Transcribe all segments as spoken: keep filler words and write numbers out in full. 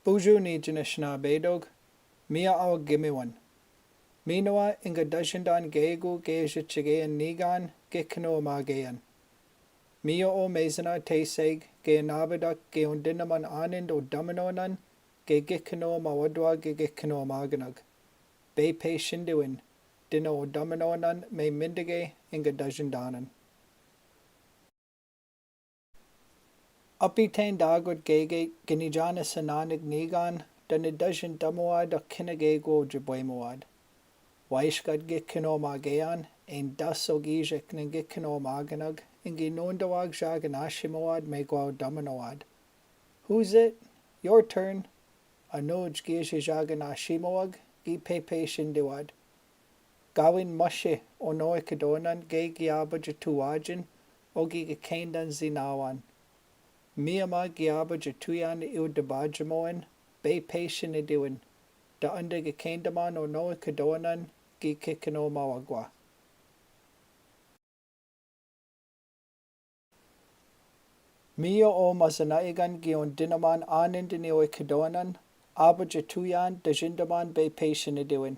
Uju ni jinasinabedok, mia awa gimewon. Minowa ingadasindan gegu ge jikeyan nigan ge kinomageyan. Mio o mezena teseg ge nabedak ge ondinaman anen o damanonan ge gikino mawadwa ge gikino maganag. Be pesindiwin, dina o damanonan me mindege ingadasindanan. Apitan dagot gege ginijana sinanig nigan da nidasin damawad a kinagego jibwemawad. Waiskad gikino mageyan, en daso gijek nin gikino maganag, ingi nondawag jagan asimawad me gwaw damanawad. Who's it? Your turn. Anoj gije jagan asimawag, gi pepesindiwad. Gawin masye o noe kidonan ge gi abajatuwajan o gi gikendon zinawan. Miama gi abajatuyan i udabajamoen, be pesinidiwin, da anda gikendaman o noe kidonan gi kikino mawagwa. Mio o mazanaigan gi ondinaman anen dini o ikidonan, abajatuyan dasindaman be pesinidiwin.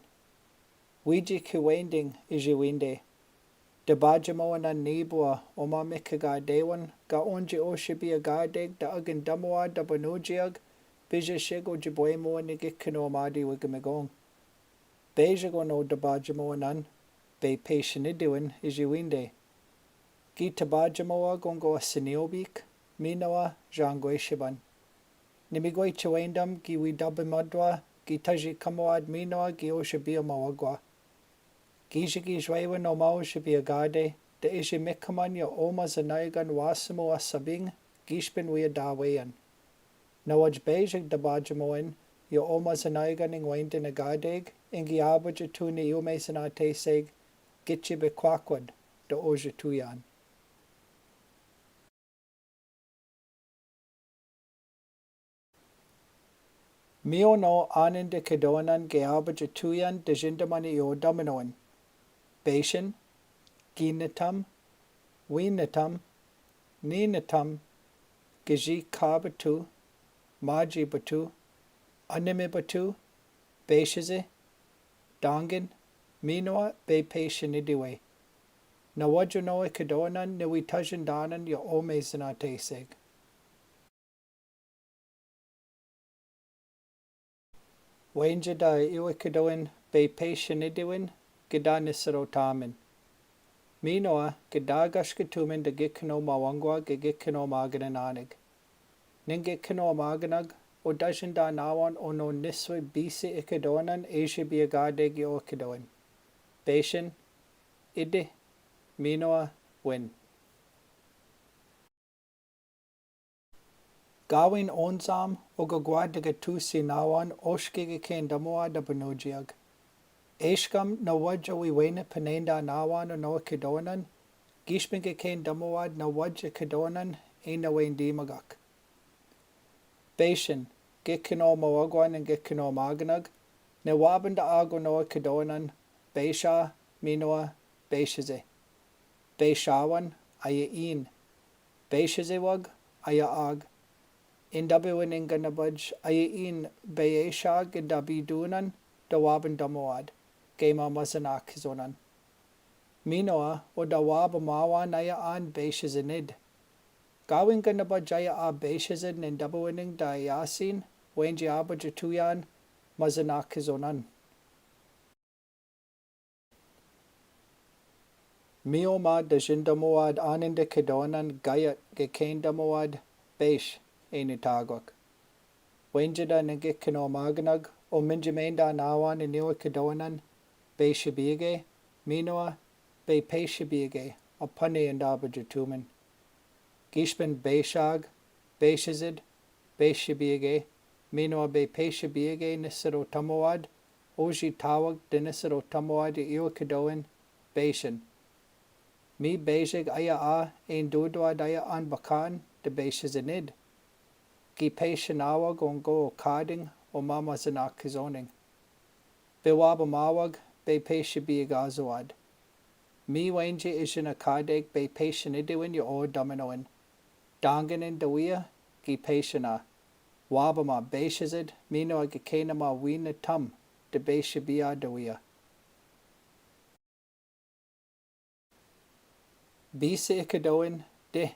Wiji kiwending iji winde. Dabajamoen an nibwa o mamikagadewan, ga onji oshibia gadeg da agan damawad da banujiag, bija sigo jibwemoen ni gikino madi wigamigong. Bejagon o dabajamoen an, be pesinidiwin iji winde. Gi tabajamowa gongo asiniobik, minowa jangwesiban. Nimigwe chiwendam gi widabimadwa, gi tajikamawad minowa gi oshibia mawagwa. Gijigi jwewe no maoshibia gade, da iji mikaman ya o mazanaigan wasamo asabing, gijben wia daweyan. Nawaj bejag dabajamoen, ya o mazanaigan ing wende na gadeg, ingi abajatuni i umesanateseg, gichi bekwakwad, da ojatuyan. Mio no anen de kidonan ge abajatuyan dasindaman i odamanoen. Besin, ginatam, winatam, ninatam, gijikabatu, majibatu, animibatu, besize, dangan, minowa be pesinidiwe. Nawaj o noe kidonan ni witajandanan ya o mesanateseg. Wanja da i iwe kidoen be pesinidiwin, gida nisirotamen. Minowa, gida gaskatumen da gikino mawagwa ge gikino maganananig. Nin gikino maganag, o dajindanawan o no niswe bisi ikidonan ejibia gade gi o kidoen. Besin, ide, minowa, win. Gawin onzam o gagwad da gatusi nawan oshki gikendamawad a banujiag. Eshkam nawaj o wiwene penenda nawan o noe kidonan, gijben gikendamawad nawaj ikidonan e nawendimagak. Besin, gikino mawagwan en gikino maganag, ni waban da ag o noe kidonan, besha, minowa, beshize. Beshawan, aya in. Beshizewag, aya ag. Indabiwen inganabaj, aya in, be eshag indabidunan, da waban damawad, ge mamazanakizonan. Minowa, o da wabamawan aya an beshizenid. Gawin ganabaj aya a beshizid nin dabiwening da yasin, wenji abajatuyan, mazanakizonan. Mioma dajindamawad anin de kidonan gayat gikendamawad besh e nitagwak. Wenjida nin gikino maganag o minjimenda nawan nin iwe kidonan, be shibiyege, minowa, be pe shibiyege, apani inda abajatumen. Gishpen beshag, beshizid, be shibiyege, minowa be pe shibiyege nisirotamawad, oji tawag de nisirotamawad i iwe kidoen, beshen. Mi bejeg aya a, e ndudwad aya an bakan, de beshizinid. Gi peshen awag ongo kading, o mamazanakizoning. Be wabamawag, be pe shibiyegazowad. Mi wenje ishen a kadeg be peshen idewin ya o damanoen. Danganen dawia, gi peshen a. Wabama, Beishizid, minowa gikena ma wina tam, de Beishibiya dewia. Bisi Ikidon, de,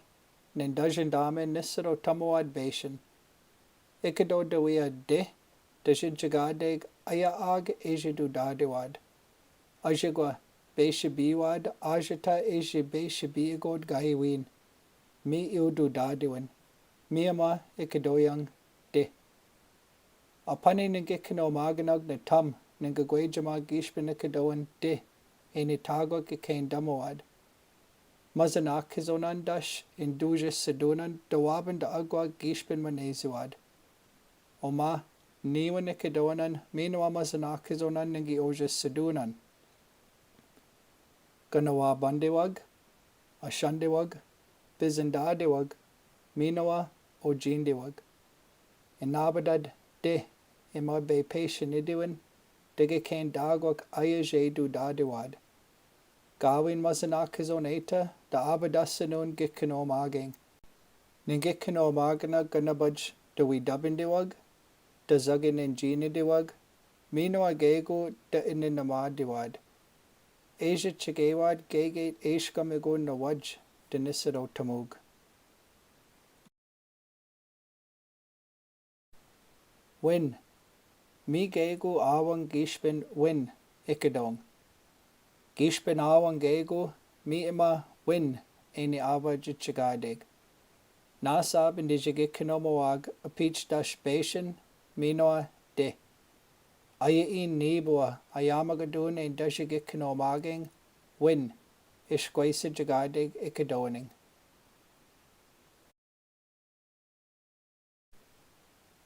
nin dajen dame nisiro tamowad Beishin. Ikidon dewia de, dajen jigadeg aya ag eji dudadewad. Ajegwa, Beishibiwad, ajeta eji Beishibigon gaiwin. Mi ew dudadewin. Mi ama Ikidon de. Apani nin gikeno maganag na tam, nin gagwejima gishpen Ikidon de, eni tagwak gikendamowad. Mazanakizonan dash, in duje sidunan, dawaban da agwa gishpen manezewad. Oma, niwen Ikidonan, minowa mazanakizonan nin gi oje sidunan. Ganawabandewag, ashandewag, bizindadewag, minowa, ojindewag. Inabadad de, ima Beipeshin idiwen, de gikendagwak aya je dudadewad. Gawin mazanakizon eta, da abadasanun gikeno mageng. Nin gikeno magana ganabaj da widabindewag, da zagin injinidewag, minowa gego da ininamadewad. Eja chigewad gege eshkam igon nawaj, da nisiro tamug. Win. Mi gego awang gishpen win, Ikidon. Gishpen awang gego, mi ima win, eni awa jichigadeg. Nasab in diji gikeno mawag apich dash Beishin, minowa de. Aya in nibowa, ayamagadun in daji gikeno mageng, win, ishkwesa jigadeg Ikidoning.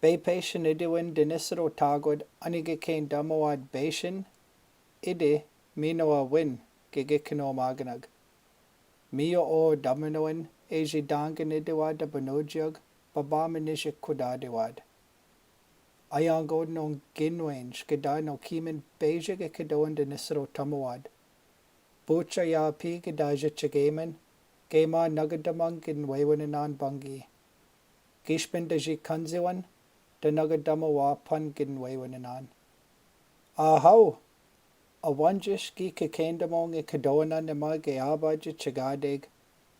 Beipeshin idiwen de nisiro tagwad ani gikendamowad Beishin, ide minowa win, gigikeno maganag. Miyo o damanoin, eji danganidewad da banojiag, babama niji kudadewad. Ayango non ginwen, shkida no kimen Beishin Ikidon de nisiro tamowad. Bucha ya pi gida jichigemen, gema nagadamang ginwewenanan bangi. Gishpen daji kanziwan, da nagadamowa pan ginwewenanan. Aho! Awanjish gi kikendamong Ikidonan ima ge aba jichigadeg,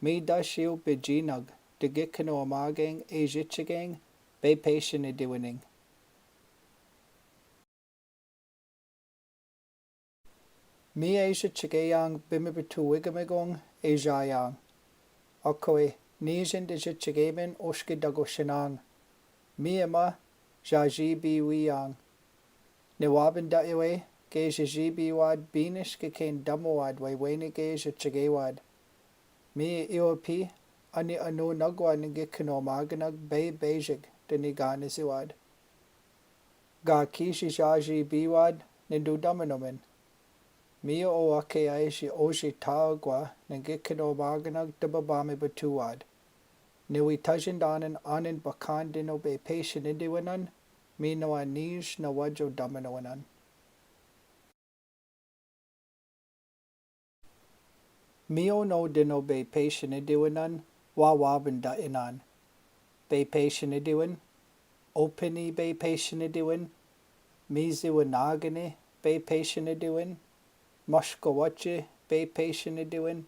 mi dashiw bijinag, da gikeno mageng e jichigeng, Beipeshin idiwening. Mi eja chigeyang bimibituwigimigong eja yang. Akoy, nijen de jichigemen oshki dagoshenang. Mi ima, jajibiwiyang. Niwaben da iwe, ge jijibiwad binish gikendamowad wewene ge jichigewad. Mi iwe pi, ani anunagwa nin gikeno maganag Beibejig, da niganizewad. Ga kiji jajibiwad nin dudamanomen. Miyo o ake aeji oji tagwa nin gikeno maganag da babamibituwad. Niwitajendanen anen bakan deno Beipeshin idiwenan, minowa nij nawaj o damanowenan. Miyo no deno Beipeshin idiwenan, wawaben da inan. Beipeshin idiwen, openi Beipeshin idiwen, miziwenagene Beipeshin idiwen, mashkawache Beipeshin idiwen,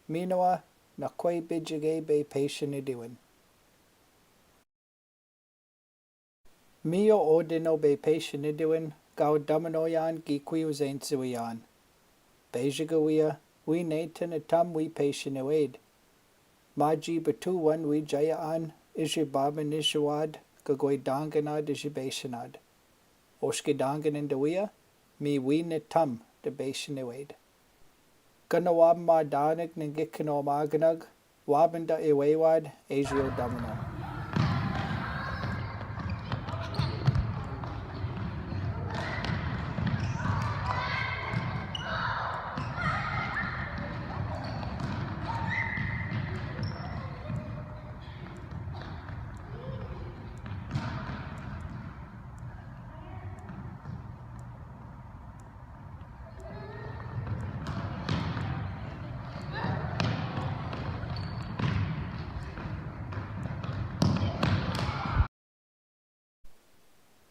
minowa nakwe bijige Beipeshin idiwen. Miyo o deno Beipeshin idiwen, gaw damanoyan gikwi uzensiwiyan. Bejigawia, wi neten atam Wipeshin iwed. Maji bituwan wi jayaan, iji babanijawad, gagwe danganad iji Beishinad. Oshki danganen dawia, mi wi natam da Beishin iwed. Gana wabma danig nin gikeno maganag, waben da iwewad, eji o damano.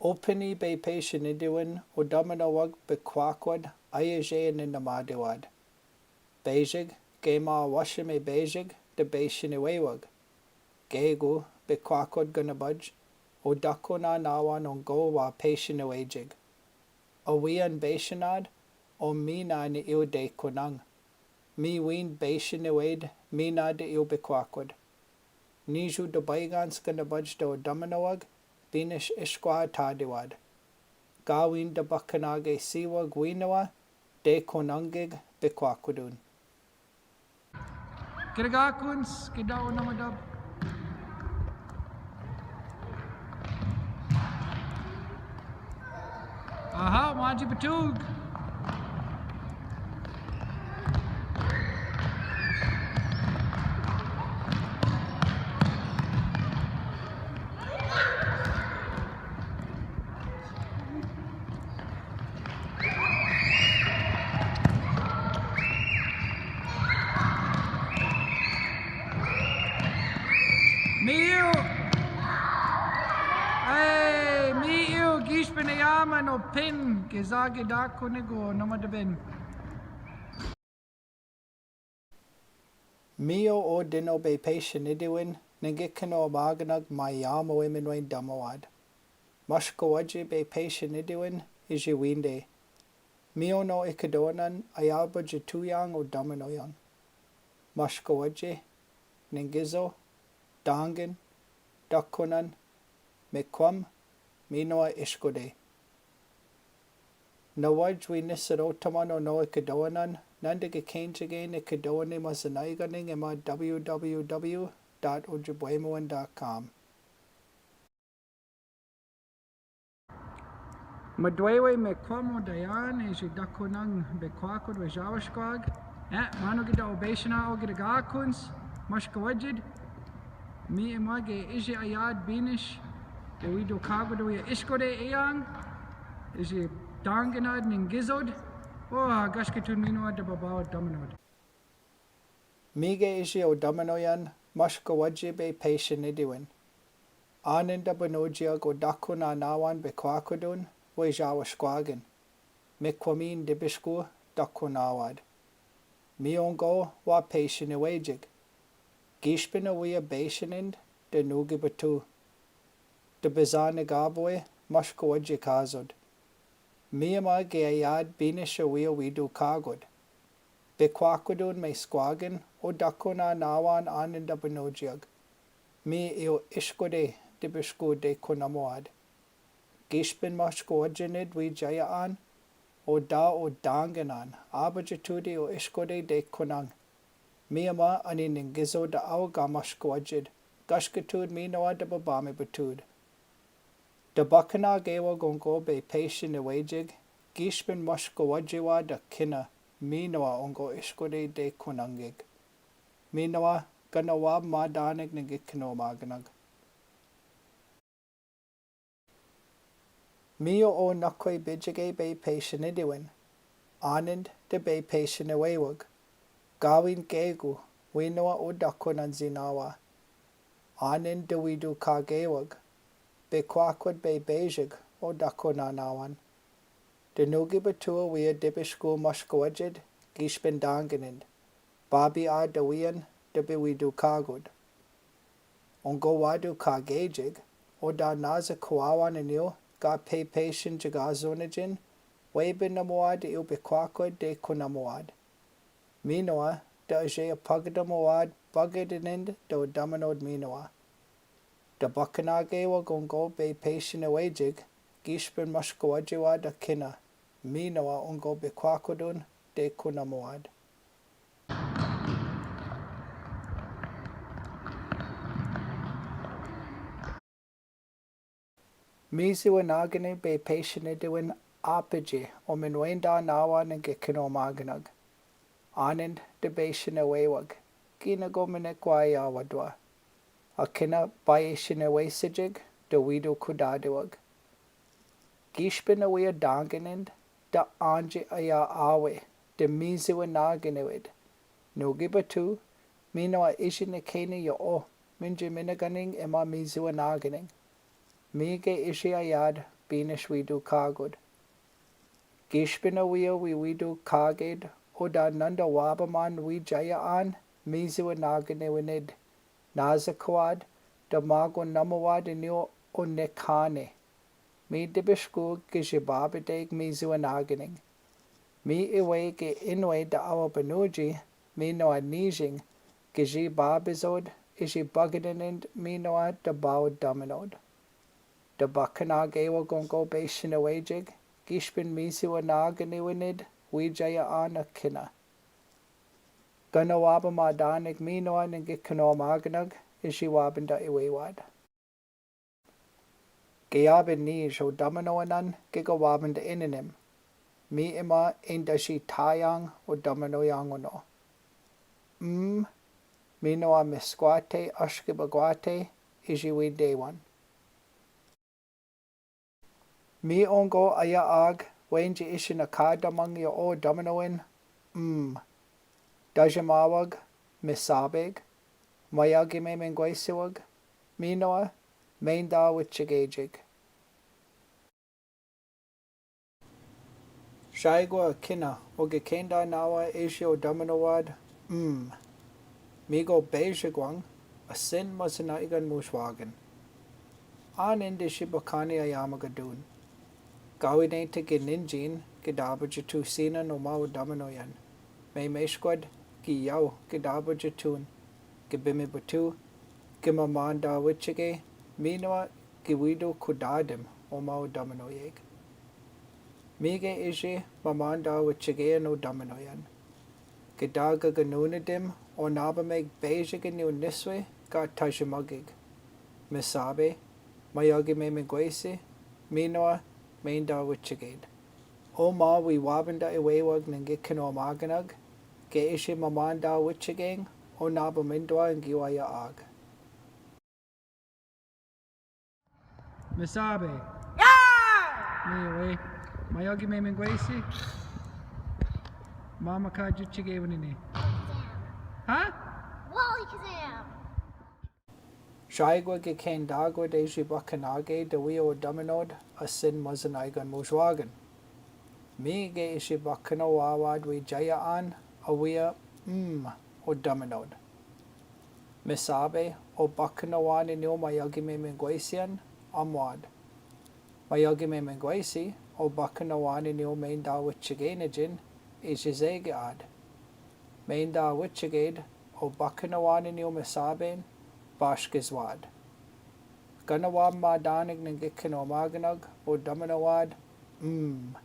O peni bei peisenediwen o damanowag bikwakod, ayaje ni namadewad. Beiseg, gema washeme beiseg, de beisenewewag. Gegu, bikwakod ganabaj, o dakona nawan ongo wa peisenewejeg. Awian beisenad, o mina ni ew de konang. Miwin beisenewed, mina de ew bikwakod. Nijo dabaygans ganabaj da o damanowag, binish eskwa tadewad. Gawin dabakanage siwag winawa, de konangeg bikwakodun. Kidagakons, kidao namadab. Aha, maji betug. Miyo. Ay, miyo, gishpin e yaman o pin, gizagi dakunigo, namadabin. Miyo o dino bei peisenediwen, ningikino maganag mayamo eminwen damowad. Mashkowaje bei peisenediwen, iji winde. Miyo no ikadonan, ayaba jituyang o damanoyang. Mashkowaje, ningizo, dangan, dakonan, mekwam, minowa iskode. Nawaj wi nisirotaman o no ikadonan, nanda gikenjige ni ikadonan i masanayganing ema www dot ojibwemoan dot com. Madwewe mekwam o dayan, iji dakonang bikwakod we jawaskag. E, mano gida o beisena o gida gakons, mashkawajid. Mi ema ge iji ayad binish, de widu kagod de wiya iskode eyang, iji danganad ningizod, o gaskatun minowa de babao damanod. Mi ge iji o damanoyan, mashkowaje bei peisenediwen. Anen da banojiag o dakona nawan bikwakodun, we jawaskwagen. Mekwamin dibisku dakonawad. Mi ongo wa peisenewejeg. Gishpin a wiya beisenand, de nugi batu. De bizan a gaboe, mashkowaje kazod. Mi ema ge ayad binish a wiya widu kagod. Bikwakodun me skwagen, o dakona nawan anen da banojiag. Mi eyo iskode, dibisku de konamowad. Gishpin mashkowajenid wi jayaan, o da o danganan, aba jitudi o iskode de konang. Mi ema ani ningizo da awa ga mashkawajid, gaskatun minowa da babame batud. Da bakana gewa gongo bei peisenewejeg, gishpin mashkowajewa da kina, minowa ongo iskode de konangeg. Minowa, gana wab madaneg ningikino maganag. Miyo o nakwe bijige bei peisenediwen. Anand de bei peisenewewag. Gawin gegu, winowa o dakonan zinawa. Anand de widu kagewag. Bikwakod bei bejeg o dakona nawan. De nugi batu a wiya dibisku mashkawajid, gishpin danganand. Babi a dawiyan, de biwidu kagod. Ongo wadu kagejeg, o da naza kowawan aniyo, ga peipeisen jagazonajen, webe namowad eyo bikwakod de konamowad. Minowa, da aje a pagadamowad, pagadinand da o damanod minowa. Da bakana gewa gongo bei peisenewejeg, gishpin mashkowajewa da kina, minowa ongo bikwakodun, de konamowad. Miziwanagene bei peisenediwen apiji, o minwenda nawa ningikino maganag. Anand de beisenewewag, gina go minikwa ya wadwa. Akina bayesenewesejeg, de widu kudadewag. Gishpin a wiya danganand, da anji aya awe, de miziwanaganewid. Nugi batu, minowa iji nikeni ya o, minji minaganing ema miziwanaganeng. Mi ge iji ayad, binis widu kagod. Gishpina wia wi widu kaged, o da nanda wabaman wi jaya an, misiwa nagini winid. Nazakawad, da mago namawad iniwo o nekane. Mi dibishku kiji babadeg misiwa nagining. Mi iwe ki inwe da awa banuji, mi nawa nijing, kiji babizod, iji bagadinand mi nawa da bawa damanod. Da bakanage wa gongo be siniwejig, gishpin misiwa nagini winid, wi jaya an a kina. Gana wabamadanig mi nawa ningikino maganag, iji wabanda iwewad. Gayabin nij o damano anan, gigawabanda ininim. Mi ima inda ji tayang o damano yang ono. Mm, mi nawa miskwate, ashkibagwate, iji widewan. Mi ongo aya ag, wenji ishi nakadamang ya o damanoin, mm. Dajimawag, misabeg, mayagi me mingwesiwag, mi nawa, menda wichigejig. Shaigwa kina, o gikenda nawa ishi o damanowad, mm. Migo bejigwang, asin masinaigan muswagan. Anin dishi bakani ayamagadun. Gawinenta gininjin, gidabajatu sinan o ma o damanoyan. Memeskwad, giyao, gidabajatun. Gibimibatu, gimamanda wichige, mi nawa, giwidu kudadim, o ma o damanoyeg. Mige ishi, mamanda wichigean o damanoyan. Gidagaganunidim, o nabameg bejig iniw niswi, ga tajimagig. Misabe, mayagi me mingwesi, mi nawa, menda wichiged. O ma wi wabanda iwewag ningikino maganag, ge ishi mamanda wichigeng, o nabamindwa ngiwa ya ag. Misabe. Mi we. Mayagi me mingwesi. Mama ka jichige winini. Ha? Wali kazam. Shaigwa gikendagwa de ji bakanage de wi o damanod, asin masinaigan muswagan. Mige ishi bakana wawad wi jaya an, awia, mm, o damanod. Misabe, o bakana wani niw mayagi me mingwesian, amwad. Mayagi me mingwesi, o bakana wani niw menda wichigenijin, ishi zege ad. Menda wichiged, o bakana wani niw misaben, bashkizwad. Gana wabamadanig ningikino maganag, o damanowad, mm.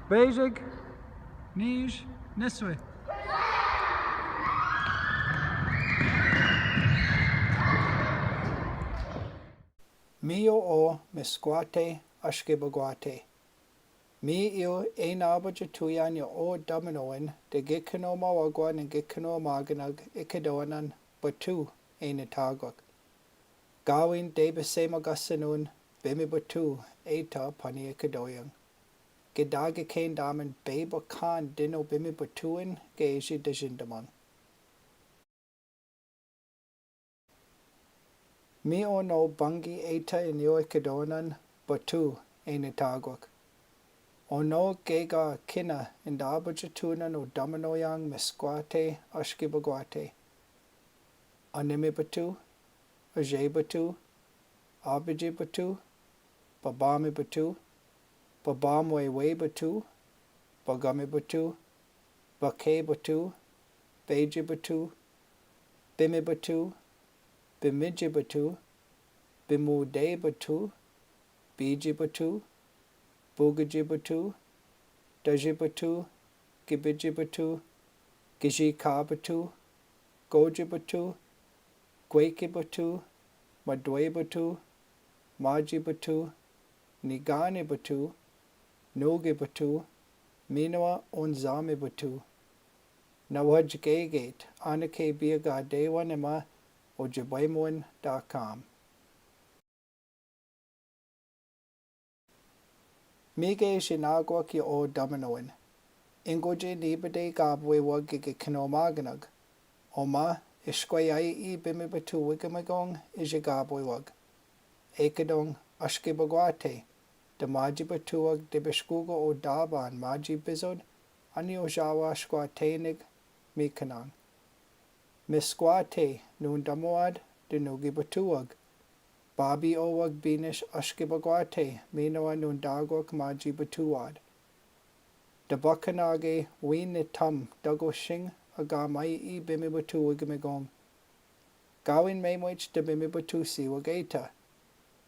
Bejig, nij, niswi. Miyo o miskwate, ashkibagwate. Mi iyo e nabajatuyan ya o damanoin, de gikino mawagwa ningikino maganag i kadoanan, batu, e nitagwak. Gawin de bise magasanun, bimibatu, eta pani i kadoyang. Gidagi kendaman beba kan dino bimibatuin, ge ishi dajindamang. Mi ono bangi eta iniyo i kadoanan, batu, e nitagwak. Ono gega kina indabajatunan o damanoyang miskwate, ashkibagwate. Animi batu, aje batu, abiji batu, babami batu, babamwewe batu, bagami batu, bake batu, beji batu, bimi batu, bimiji batu, bimude batu, biji batu, bugiji batu, daji batu, gibiji batu, gijika batu, goji batu, gweki batu, madwe batu, maji batu, nigani batu, nugi batu, mi nawa onzami batu. Nawajigegit, anake biaga dewa nima, ojibwemun dot com. Mige sinagwak ya o damanoin. Ingoje nibade gabewewag gige kinomaganag. Oma, eskwe ai i bimibatuwig migong ije gabewewag. Ekedong, aske bagwate. Damaji batuwag debeskuggo o daban maji bizod, ani ojawa askwate nig mikanang. Miskwate, nundamowad, denugi batuwag. Babiowag binish aske bagwate, minowa nundagwak maji batuwad. Dabakanage wini tam dagoshing agamai i bimibatuwig migong. Gawin memwech debimibatusiwag eta.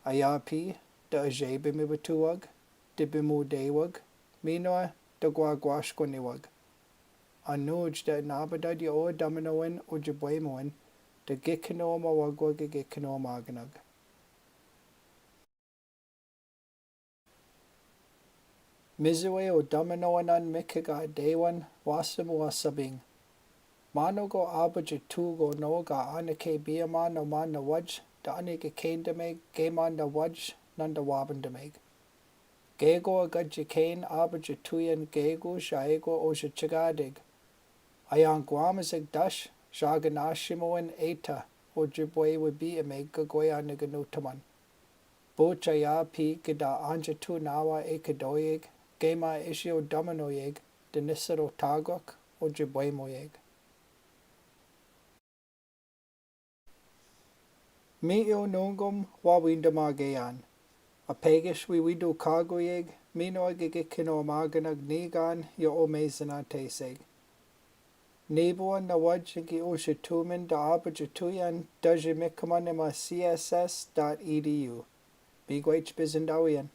Ayapi, da aje bimibatuwag, debimudewag, minowa dagwagwaskoniwag. Anuj da nabadad ya o damanowen o jabwemowen, da gikinowa mawagwag gikinowa maganag. Mizuwe o damanowen an mikagadewan, wasa mo wasabing. Manogo abajatugo noga anake biaman o manawaj, da anake kendame ge manawaj nandawabandameg. Gego agajeken abajatuyan gego shaigo o shachagadig. Ayan gwamazig dash, shaganashimowen eta, o jabwewe biameg gagwe anaganutuman. Bucha ya pi gada anjatu nawa e kadoyeg, gema ishi o damanoyeg, denisero tagok, o jabwemoyeg. Mi eo nungom wawindamagean. Apegesh wiwido kagoyeg, minowa gige kinomaganag nigan ya o mesanateseg. Niboan nawaj gi oshatumen da abajatuyan, daje mikaman ema C S S dot E D U. Bigwech bizindawian.